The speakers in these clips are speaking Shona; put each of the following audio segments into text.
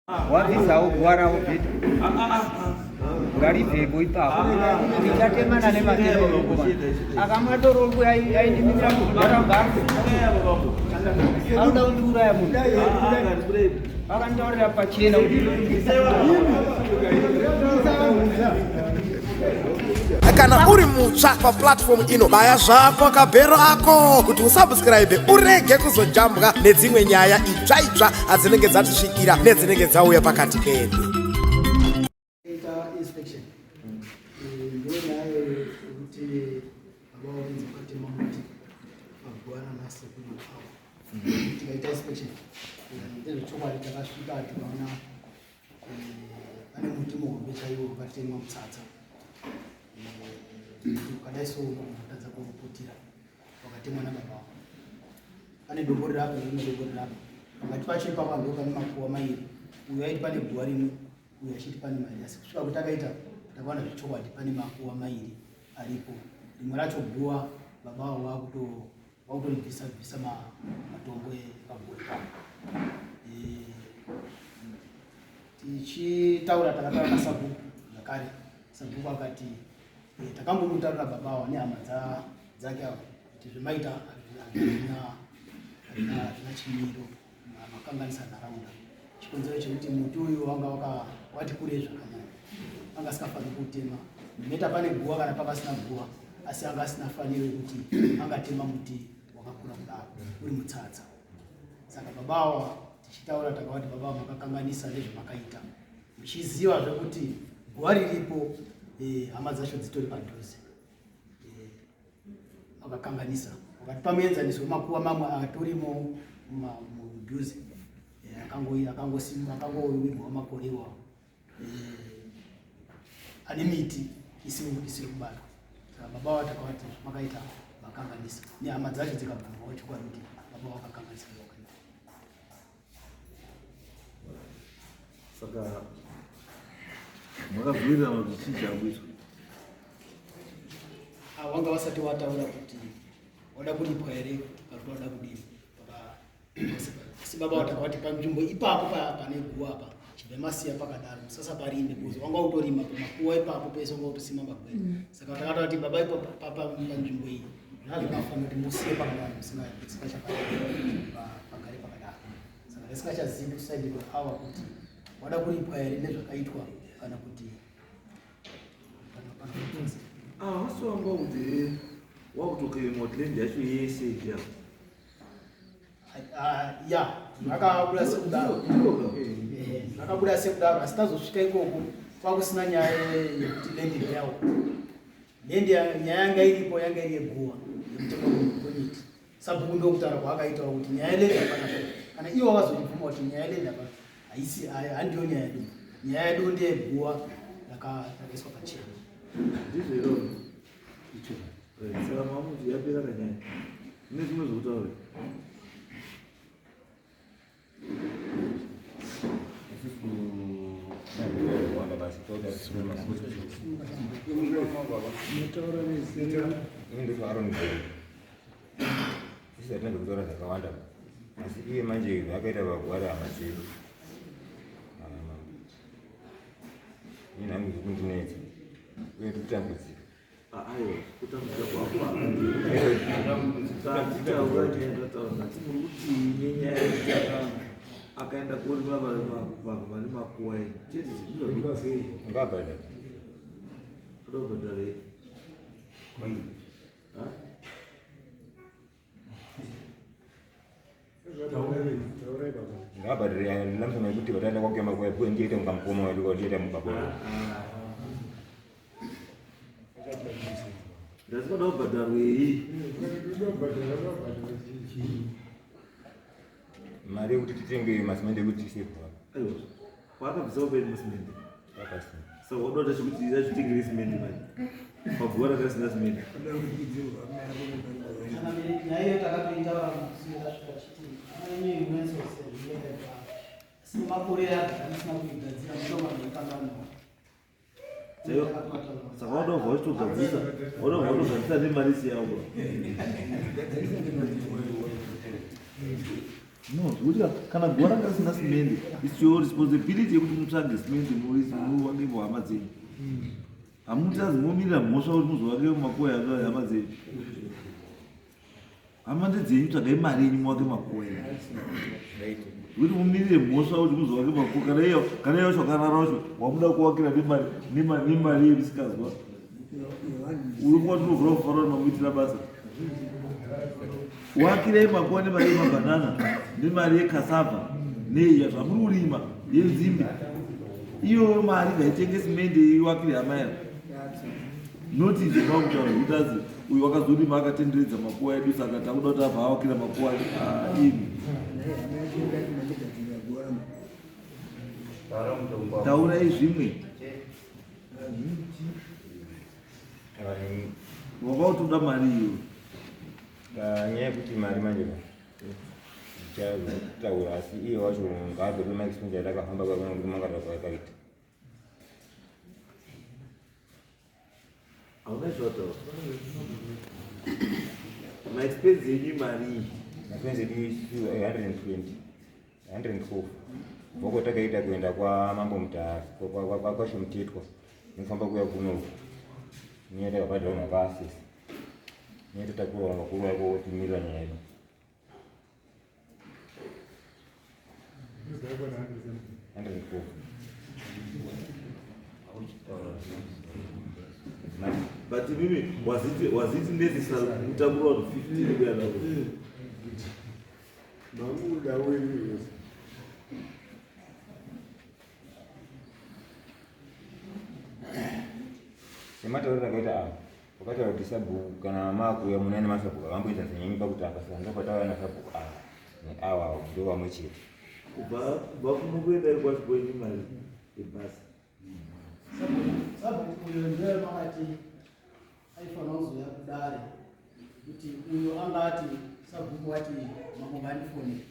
Wabvisawo guva ravo bhedha. Ngaribvepo ipapo. Tichatemana nematemo Akamatorongwe aindimira kudhara basi. Anoda kundiuraya munhu. Akanditaurira pachena kuti Kana uri mutsva paplatform ino, baya zvako kabhero ako kuti usubscribe urege kuzojambwa nedzimwe nyaya itsva itsva adzinenge dzatisvikira nedzinenge dzauya pakati pedu. Ita inspection. Ndiyo nyaya yekuti baba vakunzi vakatema muti paguva nanasekuru avo. Tikaita inspection. Ndezvechokwadi takasvika tikaona pane muti muhombe chaiwo wakatemwa mutsatsa ukadai so unotadza kuuputira wakatemwa nababa wako pane dombo riri apa rimwe dombo riri apa pakati pacho ipapa ndo pane makuwa mairi uyu aiti pane guwa rimwe uyu achiti pane mairi asi kusvika kuti akaita takaona zvechokwadi pane makuwa mairi aripo rimwe racho guwa baba wavo vakuto wakutoribvisa bvisa matombo epaguwa ipapo eh, tichitaura takataura nasabhuku zvakare sabhuku akati eh, takambomutaurira baba awa nehama dzake awa kuti zvemaita hazvina chimiro makanganisa nharaunda chikonzero chekuti muti uyu wanga wati kurei zvakanyanya anga asikafaniri kuutema meta pane guva kana pakasina guva asi anga asina faniro yekuti angatema muti wakakura kudaro uri mutsatsa saka baba awa tichitaura takavati baba awa makakanganisa nezvamakaita muchiziva zvekuti guva riripo eh, hama dzacho dzitori padhuze eh, vakakanganisa vakatipa muenzaniso wemakuva mamwe atorimo mudhuze eh, akangowigwa makore iwawo eh, ane miti isiri kubatwa saka baba vacho takavati makaita vakanganisa nehama dzacho dzikabvumbawo chokwadi kuti baba vakakanganisa vakaita Saka makabvumirana kuti chii chakuitwa? Ah, wanga wasati wataura kuti wada kuripwa here kana kuti wada kudini. Asi baba watakawati panzvimbo ipapo pane guwa apa chibva masiya pakadaro musasa parime because wanga utorima pamakuwa ipapo pese wanga utosima magwere. Mm. Saka takata kuti baba ipo panzvimbo iyi zvazvakafanira kuti musiye pakadaro musingachapagare pakadaro. Saka ndisingachazivi kuti side awa kuti wada kuripwa here nezvakaitwa kana kuti Ah, wasi wanga kuti wakutoklema kuti land yacho yese ya. Ah, ya zvakabuda sekudaro eh, zvakabuda sekudaro asi tazosvika ikoko kwakusina nyaya yekuti land ndeyawo land nyaya yanga iripo yanga iri yeguwa yekutema kwemiti Sabhuku ndokutaura kwaakaitawo kuti nyaya yeland hapana kana ivo vazondibvuma kuti nyaya yeland hapana haisi handiyo nyaya yedu nyaya yedu ndeyeguwa rakaiswa pachena ndizvo iroro icho saka mamuti yapera kanyaya ine zvimwe zvokutaura Kutaura zvakawanda asi iye manje zvakaita vakuwara hama dzedu ini hangu zvikundinetsa uye tikutambudzika Aiwa, kutambudzika kwako tatitaura nyaya tataura ndati muri kutii nenyaya yekuti akaenda korima vane makuwa enyu chete ngabhadhara toda kubhadharei Ngabhadhare lamsana yekuti vataenda kwakuyamba kuya kuya ndiite kunga mukoma wedu kwa ndiite mubaba wedu. Ndasikuda kubhadharwei? Mari yekuti titenge masimende ekuti tiise Aiwa. Waakabvisa upenyu musimende. Saka wadoda chekuti achitengere simende manje. Paguva rakasina simende. Nyaya iyo takatoitaura musi tasvika chiti asi makore agara musina kuigadzira mudoma maikanganwa. Saka wadobva uchitogadzisa, wadobva utogadzisa nemari isi yavo. No, zvekuti kana guva ranga risina simende, it's your responsibility yekuti mutsvage simende muvake hama dzenyu. Hamutazi momirira mhosva kuti muzovake makuva hama dzenyu. Hama ndedzenyu, tsvagai mari yenyu muvake makuva enyu. Kuti mumirire mhosva kuti muzovake makuva kana iyo kana iyo wakarara wacho wamuda kuvakira nemari nemari yemisikazwa. Uri kuva tinovhura kufara kuti mamuitira basa. Wakirai makuva nemari yemabhanana nemari yekasava neiya zvamuri kurima yenzimbe. Iyoyo mari ngaitenge simende iwakire hama yako. Not izvo makutaura zvekuti azi uyu wakazorima akatenderedza makuva edu saka takuda kuti abva awakira makuva ah, imi. Taurai zvimwe. Wanga utoda mari iyo. Nyaya yekuti mari manje tichataura asi iye wacho ngaabve pemaexpense atakafamba kwakuti mangata kwakaita. Hauna zvataura. Maexpense yenyu mari iyi. Maexpense edu isu 120 112 kubva kwatakaita kuenda kwamambo Mutare kwaShomutetwa nekufamba kuya kunoku nyaya takabhadhara vanhu vakaasesa nyaya totakura vanhu vakuru vako votimirira nyaya yedu 112 But imimi was it necessary kutakura vanhu 15 kuya navo? Mamuda wenyu Sematauriro akaita ava wakataura kuti sabhuku kana maakuuya muna nemasabhuku akamboita zvenyenyu pakutanga saka ndopatauya nasabhuku ava neawa avo ndo vamwe chete. Kubva kubva kuno kuenda kwacho kwenyu mari yebhasi. Sabhuku uyo ndiye makati aifanira kuzouya kudare kuti uyo anga ati sabhuku wati mambo ngandifonere.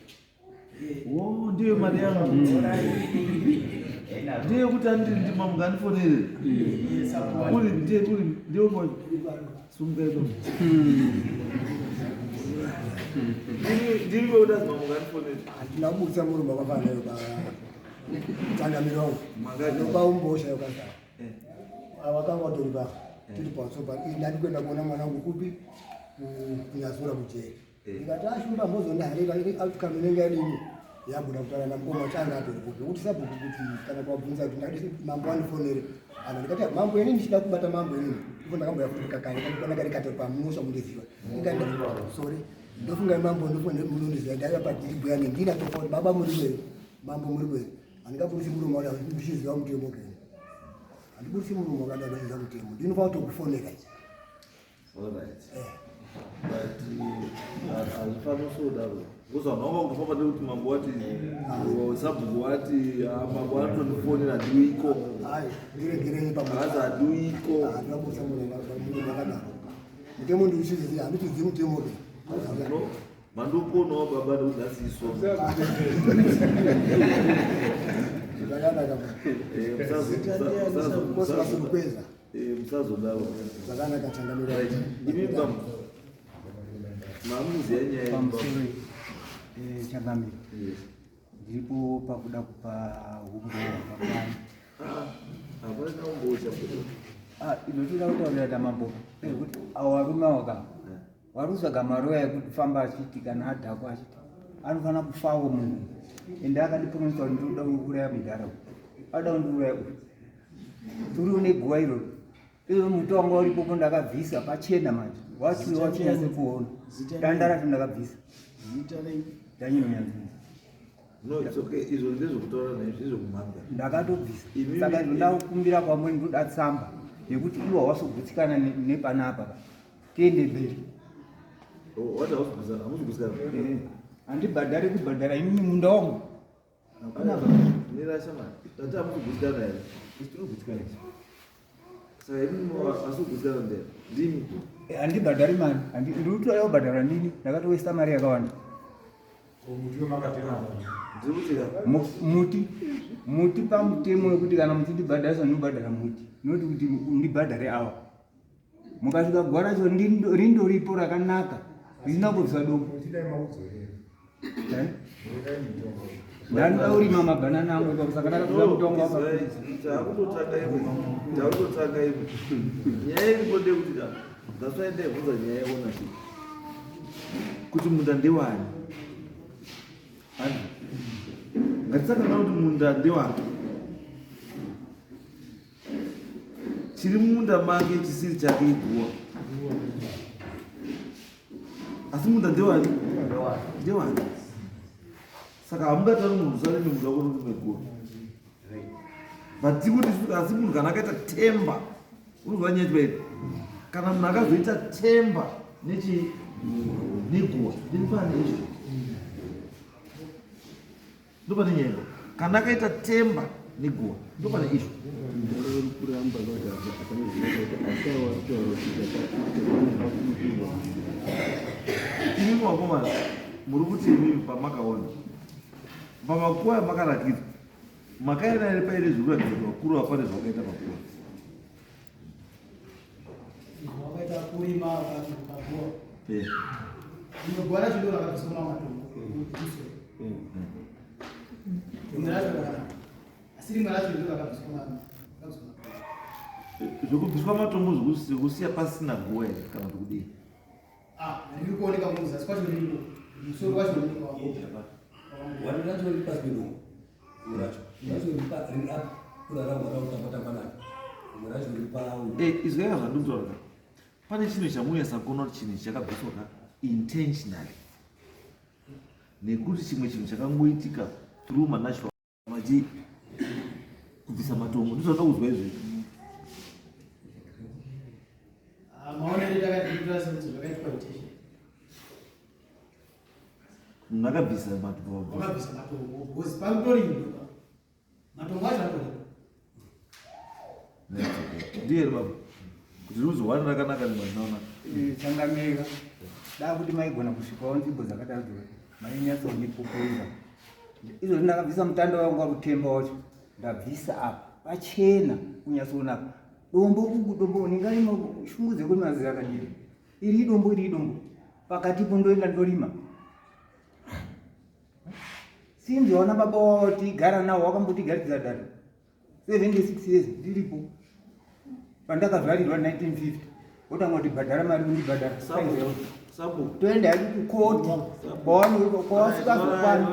Oh, ndiyo mari yangu. Ndiyo kuti andiri ndi mambo ngandifonere. Uri ndiye uri ndiyo mwa sunga ino. Ndiri ndiri kuti mambo ngandifonere. Handina kubudisa murume wakafanana nayo pa changamiro wangu. Nopa umbosha yokazara. Wakanga watori pa tiri pasopa. Ndati kuenda kuona mwana wangu kupi kunyazura kujeri. Ndikati ashumba mozondiharira outcome inenge yadini yabuda kutaura namukoma kuti anga atori kupi kuti sabhuku kuti kana kwabvunza kuti ndakati mambo andifonere ana ndikati mambo inini ndichida kubata mambo inini ndipo ndakamboya futi kakare kana kari katori pamusha mundiziva ndikati sorry ndofunga mambo ndofunga munondiziva ndaiva padhiribhu yange ndina tofauti baba muri kweri mambo muri kweri handingabudisi murume wada ndichiziva mutemo keni handibudisi murume wakada ndichiziva mutemo ndinofanira kutokufonera ichi Alright. But hazvifaniri kudaro. Because vanhu vanga kutofamba nekuti mambo wati sabhuku wati ah, mambo anotondifonera handiuiko. Hayi, ndiregerei pamwe. Hazi handiuiko. Handinabudisa murume wakadaro. Mutemo ndiuchiziva, handitizivi mutemo ke. No, mandoponawo baba nekuti nhasi iso. Zvakanaka. Eh, Kosi vasirukweza. Eh, musazodaro. Zvakanaka changamire. Right. Imi bambo. Mamuziya nyaya yenyu bambo. Pamusoro eh, changamire. Yes. Ndiripo pakuda kupa humbowo hwakakwana. Ah, hapana umbowo chabuda. Ah, inotoda kutaurira tamambo kuti awo varume awo ka vari kutsvaga maroya ekufamba achiti kana adhakwa achiti anofanira kufawo munhu ende akandipromisa kuti ndinoda kuuraya mudhara uyu ada kundiuraya uyu turi une guva iroro iyo muti wanga uripopo ndakabvisa pachena manje wachiuya wachinyatse kuona danda racho ndakabvisa danyino nyanzunzi No, it's okay. Izvo ndezvekutaura naye, ndezvekumhanga. Ndakatobvisa. Imi- Saka ndoda kukumbira kwamuri ndoda tsamba yekuti iwo hawasogutsikana nepanapa pa. Tiende mberi. Oh, what hausi kugutsikana? Hamusi kugutsikana? Eh, handibhadhari kubhadhara inini munda wangu. Hakuna baba. Mira shamani. Tati hamusi kugutsikana here? Isu tiri kugutsikana isu. Saka imimi hausi kugutsikana ndiye? Ndimi. Eh, handibhadhari mari. Ndiri kutoda kubhadhara ndini. Ndakatowesta mari yakawanda. Ndiri kuti ka? Muti muti pamutemo wekuti kana muchindibhadharisa ndinobhadhara muti noti kuti ndibhadhare awa mukasvika guva racho rindoripo rakanaka risina kubviswa dombo. Eh? Ndanoda kurima mabhanana angu ipapo saka ndakatora mutongo wakapisa. Takutotanga imwe. Takutotanga imwe. Nyaya iripo ndeyekuti ka that's why ndaibvunza nyaya yeownership. Kuti munda ndewani? Andi. Ngatisakana kuti munda ndewake. Chiri munda make chisiri chake iguwa. Asi munda ndewani? Ndewani. Saka hamungatari munhu usare nemunda wako nokume guwa. But tikuti asi munhu kana akaita temba unozwa nyaya chibairi. Kana munhu akazoita temba nechi neguwa then pane issue. Ndopane nyaya. Kana akaita temba neguwa ndopane issue. Kuramba kuti asi awataura kuti Imimi vakomana muri kuti imimi pamakaona pamakuva amakarakidzwa makaenda here paine zviri kuratidza kuti vakuru ava pane zvavakaita pakuva Wakaita kurima paguwa. Rimwe guwa racho ndiro rakabviswa matombo. Rimwe racho rakanaka. Asi rimwe racho ndiro rakabviswa matombo. Zvekubviswa matombo zvekusiya pasina guwa here kana kuti kudii? Ah, riri kuoneka muzasi kwacho ririko. Musoro wacho ririko. Wani racho riri pasi pedombo. Rimwe racho. Racho riri pa riri up kurara wara kutamba tamba naro. Rimwe racho riri pa Eh, izwai zvandikutaura ka. Pane chinhu chamunyasa kuona kuti chinhu ichi chakabviswa ka intentionally. Nekuti chimwe chinhu chakangoitika through manatural machi kubvisa matombo ndizvo zvandakuzwa izvezvi. Ah, maonero takaita sekuti zvakaitwa intention. Munhu akabvisa matombo. Wakabvisa matombo because pakutorimwa. Matombo acho atoripo. Ndiye here baba? Kuti ruzi hwani rakanaka nemazinaona. Changamira da kuti maigona kusvikawo nzvimbo dzakadaro mainyatsondipupurira izvozvi ndakabvisa mutanda wangu wakutemba wacho ndabvisa apa pachena kunyatsonaka dombo uku dombo ndingarima shungu dzekurima dzakadii iri idombo iri idombo pakatipo ndoenda ndorima sinzi wana baba wavo tigara nawo wakambotigaridza dare 76 years ndiripo pandakazvarirwa 1950 wotanga kutibhadhara mari kundibhadhara toenda hadi kukoti kwawasingazokwana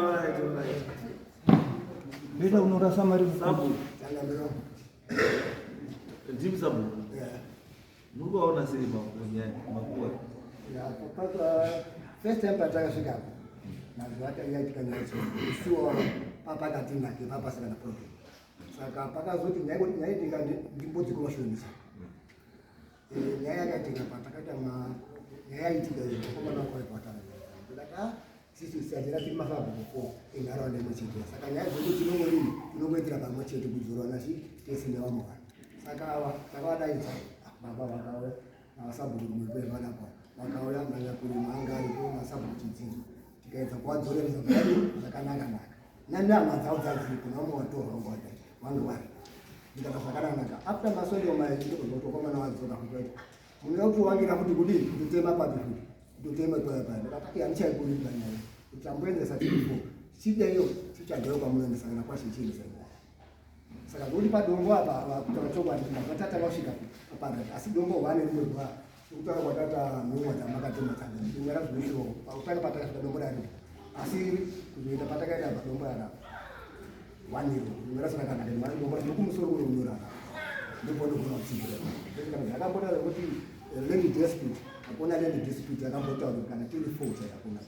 ndoita unorasa mari kukoti. Ndimi sabu. Muri kuvaona sei makuva? First time patakasvika apo mazuva ataiitika nyaya isuwa papakati nake papasina na problem saka pakazoti nyaya kuti nyaya itika ndimbodziko mashonisa nyaya yakaitika patakaita nyaya yaitika iyo vakomana vakwaipatana ndikati ah sisi sajera tiri masabhuku four enharaunda imwe chete saka nyaya dzedu tinongodini tinongoitira pamwe chete kudzorana chi tese nevamwe vanhu saka ava takavadaidza baba vakauya navasabhuku rumwe kwevanapo vakauya nanyakuruma anga aripo nasabhuku chidzidzo tikaedza kuvadzoreresa zvakadi zvakanaka naka nanhama dzavo dzadziripo navamwe vatorwa vange vange vari ndikata zvakanaka after maswendo maitokuzwa kuti wakomana wadzoka kutoita munoda kutowangira kuti kudii kutotema papi futi kutotema paya paya ndakati handichaikurimba nyaya kuti tamboendesa tiripo chideyo tichagayo kwamunoendesa kana kwashichiendesa saka zvokuti padombo apa kutaura chokwadi makatata vasvika papakati asi dombo hwane rimwe gwa sekutaura kwatata nhumwa dzamakatema tsanga rimwe razvinoisiro pakutanga patakasvika dombo raripo asi kuzoenda patakaenda apa dombo rarapa waniro rimwe racho rakanaka rimwe dombo racho nokumusoro kuno kunorara ndopaunogona kutsigira kana zvakambotaura kuti land dispute hakuna land dispute yakambotaura kana tiri four chai hakuna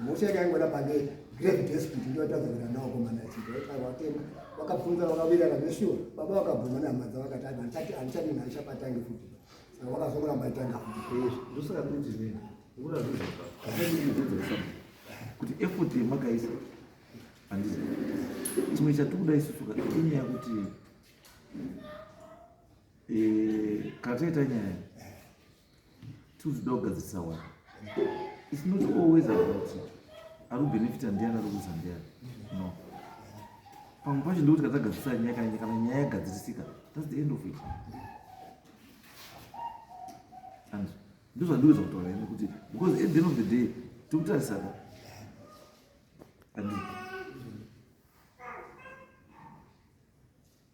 mhosva yakaingoda pane grave dispute ndo yatadza kuita nawo komana chito watema wakabvunza wakawirana zveshuwa baba vakabvuma nehama dzavo vakati handichati handichati handichapatange futi saka wakazongoramba itanga futi Ndosaka kuti nini kuti effort yemakaisa handizi chimwe chatikuda isusu ka inyaya yekuti kana taita nyaya tikuzoda kugadzirisa wani it's not always about ari kubenefita ndiani ari kuuza ndiani no pamwe pacho ndekuti katagadzirisa nyaya kana nyaya yagadzirisika that's the end of it and ndozvandikuedza kutaura ine kuti because at the end of the day tikutarisaka. Handiti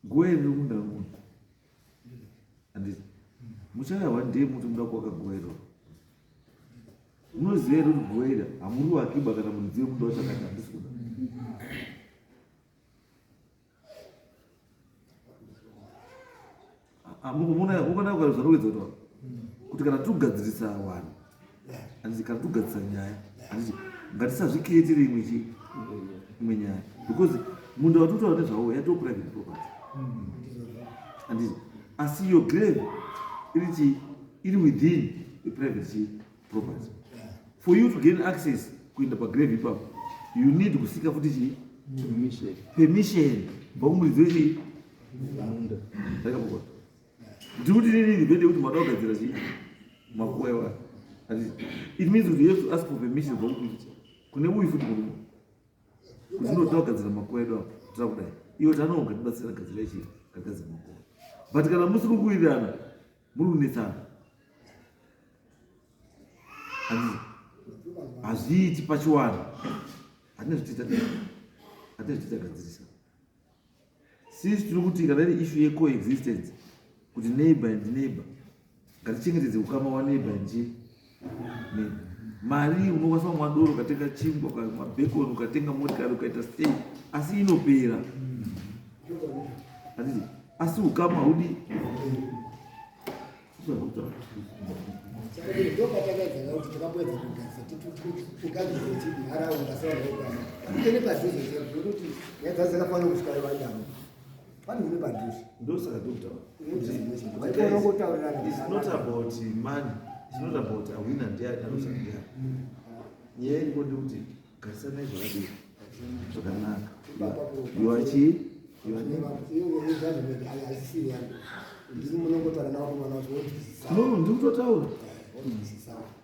guva iri riri munda wemunhu. Handiti muchaya one day muti muda kuwaka guva iroro. Munoziva here kuti guva iri hamuri wakiba kana muridzi wemunda wacho akati handisi kuda. Mukona zvanowedza kutaura kuti kana togadzirisa vanhu handiti kana togadzirisa nyaya handiti ngatisazvikreatire imwe chi imwe nyaya because munda watinotaura nezvawo yatoo private property handiti asi your grave iri chi iri within the private chi property for you to gain access kuenda pagrave ipapo you need kusika futi chii permission kubva kumuridzi wechii ndikuti nini ndende kuti mada kugadzira chii makuwa iwayo it means kuti you have to ask for permission kubva kune uyu futi murume kuti tinoda kugadzira makuva edu apo tira kudai iwe tanoga tibatsira gadzira chii kagadzira makuva but kana musiri kuwirirana muri kunetsana handiti hazviiti pachiwanhu hatina zvitiita hatina zvitiita gadzirisa sisi tiri kuti kana iri issue yecoexistence kuti neighbor and neighbor ngatichengetedze ukama waneighbor and chii neighbor mari unokwanisa kumwa doro ukatenga chingwa ukamwa bacon ukatenga motikari ukaita stay asi inopera handiti asi ukama haudi ndopatakaedza kuti takamboedza kugadzisa tigadzise nharaunda sevanhu kutene padhuze zvekuti nyaya dzacho dzakafanira kusvika vandamo pane kune padhuze ndosaka ndokutaura it's not about money it's not about awina ndiani aluza ndiani nyaya iriko ndekuti Garisanai zvakadii zvakanaka. You are chii? You are No, ndikutotaura.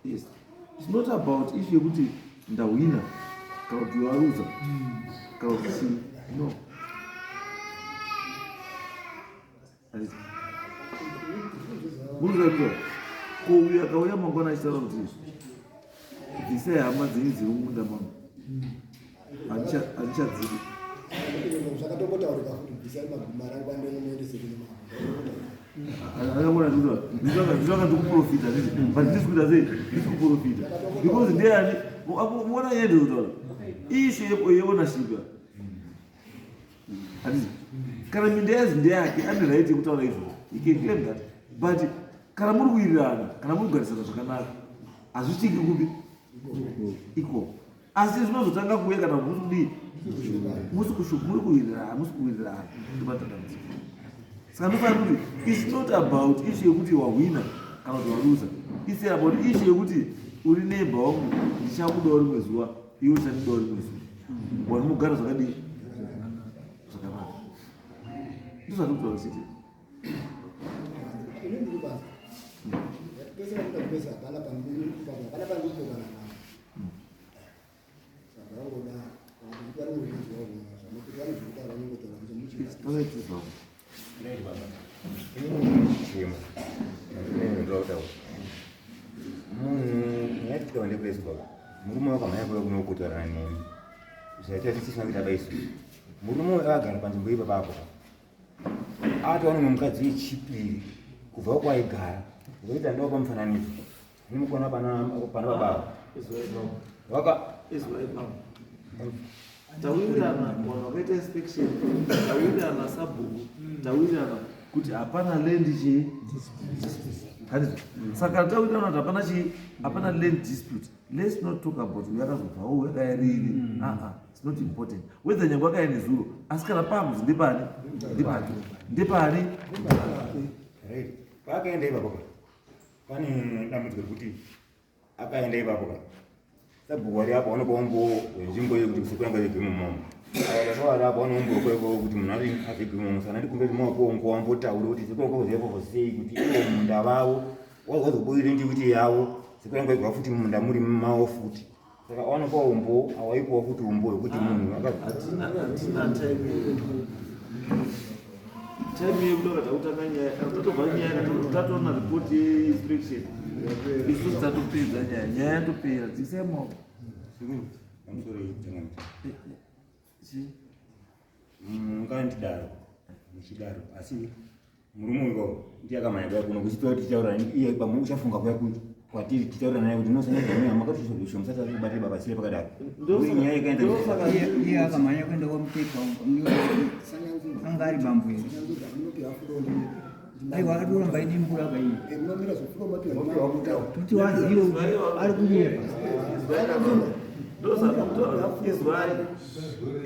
Yes. It's not about issue yekuti ndahwina kana kuti waruza kana kuti chii. No. Munoziva ko uyu akauya mangwana achitaura kuti bvisai hama dzenyu dziri mumunda mangu handichadzidi zvakatombotaurika futi bvisai marangwanda enyu muendese kune mambo ndinoka ndikuprofita but ndisi kuita sei ndisi kuprofita because ndeyani muona nyaya ndikutaura ishu yeownership handiti kana minda yazi ndeyake ane right yekutaura izvozvo he can claim that but kana muri kuwirirana kana muri kugarisana zvakanaka hazvitiki kupi ikoko asi zvinozotanga kuuya kana musi kudii musi kushuku muri kuwirirana musi kuwirirana ndomatadambudziko saka ndofanira kuti its not about issue yekuti wahwina kana kuti waluza its about issue yekuti uri neighbor wangu ndichakudawo rimwe zuva iwe uchandidawo rimwe zuva vanhu mugara zvakadii zvakanaka ndozvandiri kutaura chete Munhu yaitika wende baba. Murume wakamhanya kuuya kuno kutaurana neni. Zvaita tisisina kuita baisu. Murume uyu akagara panzvimbo ipapo apo. Atova nemumwe mukadzi wechipiri kubva kwaigara. Zvokuti andova pamufananidzo. Nimukona pana pana baba. Waka Tawirirana vanhu vakaita inspection, tawirirana sabhuku, tawirirana kuti hapana land chii handizvo saka tawirirana kuti hapana chii hapana land dispute let's not talk about uyu akazobva uyu akaya riini mm. aa ah, ah, it's not important whether nyange akaya nezuro asi kana pakuzi ndepani ndepani ndepani paakaenda ipapo pane dambudziko rekuti akaenda ipapo ka sabhuku wari apo vanopa umbowo wenzvimbo iyo kuti kusekuru anga vegwe mumomo vari apo vane umbowo kweko kuti munhu ari avegwe mumomo saka ndikumbira kuti maoko ongo wambotaura kuti sekuru anga kuziva ipapo sei kuti ivo munda vavo wazoboire ndi kuti yavo sekuru anga vegwa futi munda muri mavo futi saka wanopa umbowo awaipuwa futi umbowo wekuti munhu hatina time time yekuda kuti takutanga nyaya tatobva nyaya tatoona report yeinspection isusu tatopedza nyaya nyaya yatopera dzisai maoko. Pamusoro Mungandidaro muchidaro asi murume uyo ndiye akamhanya kuya kuno kuchitaura tichitaura iye pamwe uchafunga kuya kwatiri tichitaura naye kuti nosanyaya makatozvisho musati atibate baba sire pakadaro nyaya ikaenda iye akamhanya kuenda kwamutetwa anga ari bambo here aiwa akatoramba idimbura kaiye toti wazive ari kunyepa Izwai,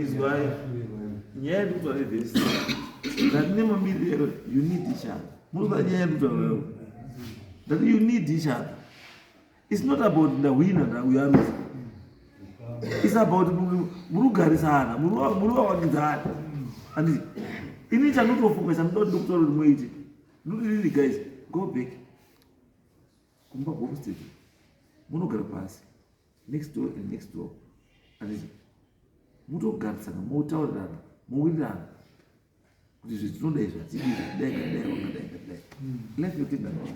izwai. Nyaya yandikutaura nevhesi. Ndati nemamiriro you need each other. Munoziva nyaya yandikutaura nayo. Ndati you need each other. It's not about ndahwina ndauyaruza. It's about muri kugarisana, muri vavakidzani. Handiti ini chandinotofunga chandinoda kuti ndikutaura kuti muite. Ndinoti really guys, go back. Kumba homestead. Munogara pasi. Next door and next door. Handiti mutogarisana motaurirana mowirirana kuti zvetinoda izvi hatidi izvi kudai ngadai wakadai ngadai life yotoenda no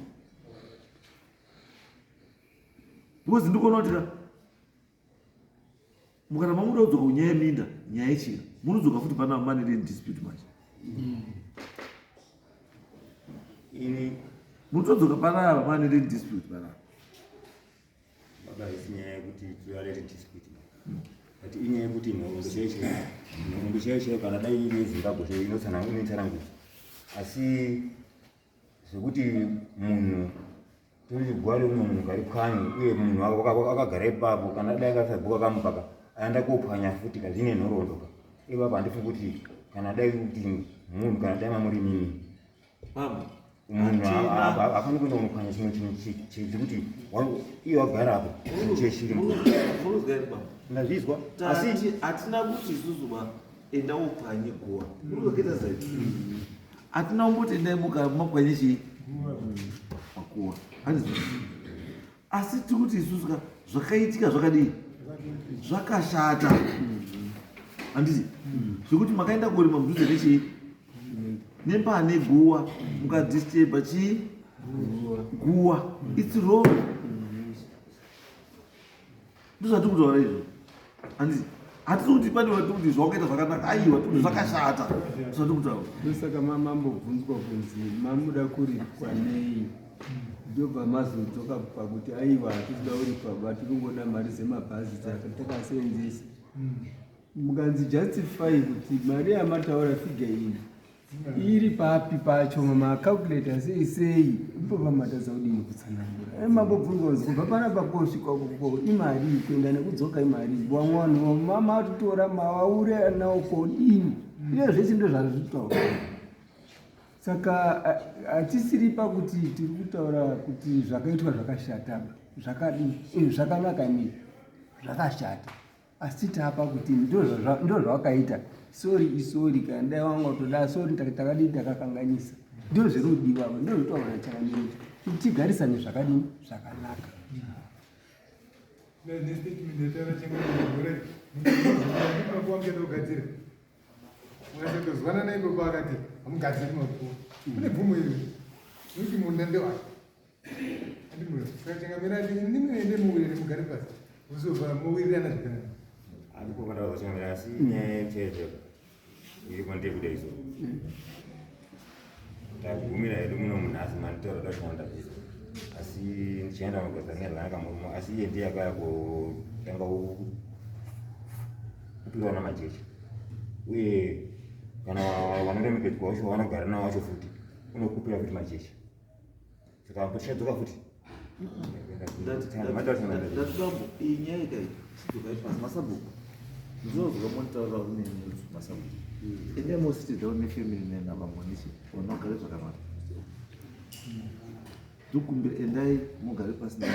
because ndikuona kuti ka mukana mamuda kudzoka kunyaya yeminda nyaya yechira munodzoka futi pana money land dispute manje ini munotodzoka panapa money land dispute panapa Baba haisi nyaya yekuti tivarere dispute but inyaya yekuti nhoroondo chaiyo chaiyo nhoroondo chaiyo chaiyo kana dai iri yezimbabwe chaiyo inotsanangudzwa asi zvekuti munhu tori guva reumwe munhu ngaripwanywe uye munhu akagara ipapo kana dai akasabhuka kamupaka aenda kopwanya futi ka zvine nhoroondo ka ipapo handifungi kuti kana dai kuti munhu kana dai mamuri mimi munhu hafani kuenda kunopwanya chimwe chinhu chekuti iye wagara apo chinhu cheshiri ndazvizwa asi hatina kuti isusu ba enda upwanye guwa urikuita sei hatina kumboti endai mupwanye chii makuwa asi tiri kuti isusu ka zvakaitika zvakadii zvakashata handiti zvekuti makaenda kurima mudhuze nechii nembane guwa mukadisturba chii guwa its wrong ndozvatiri kutaura izvo handiti hatisi kuti pane vatiri kuti zvawakaita zvakanaka aiwa tiri kuti zvakashata zvatiri kutaura ndosaka mamambobvunzwa kunzi mamuda kuripwa nei ndobva mazodzoka pakuti aiwa hatisi kuda kuripwa ba tiri kungoda mari dzemabhazi dzatakaseenzesa mukanzi justify kuti mari yamataura figa iyi iri papi pacho macalculator sei sei ipo pamatadza kudini kutsanangura eh, mambobvunzwa kunzi kubva panapa kosvika uko imari kuenda nekudzoka imari vamwe vanhu mamatotora mawaure nawo kodini iyo zvese ndo zvazvitaura saka hatisiri pakuti tiri kutaura kuti zvakaitwa zvakashata zvakadii eh, zvakanaka nei zvakashata asi tapa kuti ndozvawakaita sori isori kana dai wanga utoda sori takadii takakanganisa ndozvirudiwa ndozvitaura chakandiriti kuti tigarisane zvakadini zvakanaka Unatozwanana ipapo akati hamugadziri makuva kune bvumo iri nokuti munda ndewake mugare pasi muzobva mowirirana zvakanaka andiko kwandava kuchangamira asi nyaya yecheche iripo ndeyekuda izvo tagumira hedu muno munhasi manditaura dashona ndazvizwa asi ndichaenda kunogadzira zvakanaka murume asi iye ndiye akaya kutanga kupiwa namajecha uye kana vanoremekedzwa wacho vanogara nawo wacho futi unokupira futi majecha saka tichadzoka futi ndati iyi nyaya ikai chidzokai pasi masabhuku ndinozwa monitaura uneni masabhuku endai mositi down nefamily nenavamwe nechi vanogare zvakanaka ndokumbira endai mugare pasi navo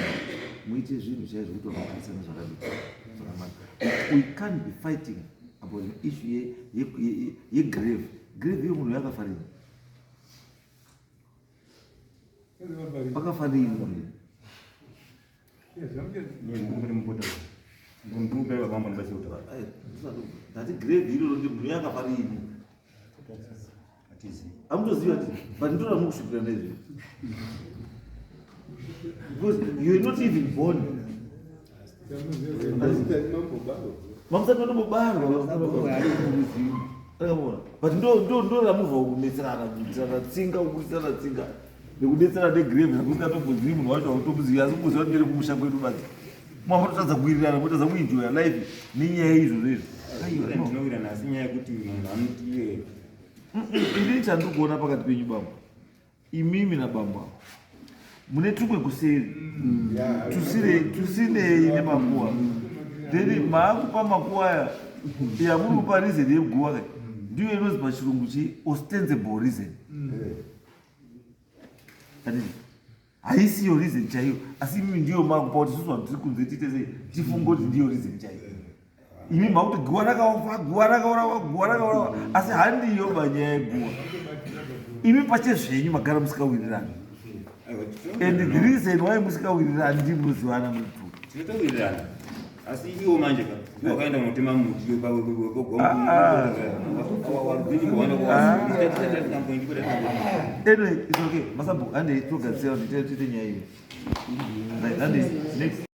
muite zvinhu chaizvo kuti vanogarisana zvakadii zvakanaka we can't be fighting about an issue yegrave grave yemunhu yakafarini Pakafanira ndati grade iroro ndi munhu yakafarini amutoziva ti but ndoda mukusvikira nezve because you're not even born. Mamusati matombobarwa. Akamona. But ndo ndo ndo ramuvha kunetserana kuitirana tsinga kuitirana tsinga nekudetserana negrave zvakusingatombozii munhu wacho hautomuzivi asi kungoziva kuti ndere kumusha kwedu badzi. Mwamototadza kuwirirana motadza kuenjoya life nenyaya izvozvo izvo. Aiwa, ndinowirirana asi nyaya yekuti munhu anoti iye Inini chandiri kuona pakati penyu bambo imimi nabambo avo mune tumwe kuseri tusinei nemakuwa then maakupa makuwa aya yamuri kupa reason yeguwa ka ndiyo inonzi pachirungu chi ostensible reason handiti haisiyo reason chaiyo asi imimi ndiyo makupa kuti isusu vanhu tiri kunze tiite sei tifunge kuti ndiyo reason chaiyo imi makuti guwa rakaofa guwa rakaurawa guwa rakaurawa asi handiyo banyaya yeguwa imi pachezvenyu magara musikawirirani and the reason why musikawirirani ndi munozivana muri two tinotowirirana asi iwo manje ka iwo wakaenda unotema muti anyway it's okay masabhuku handei togadzira kuti tiite nyaya iyo right handei next.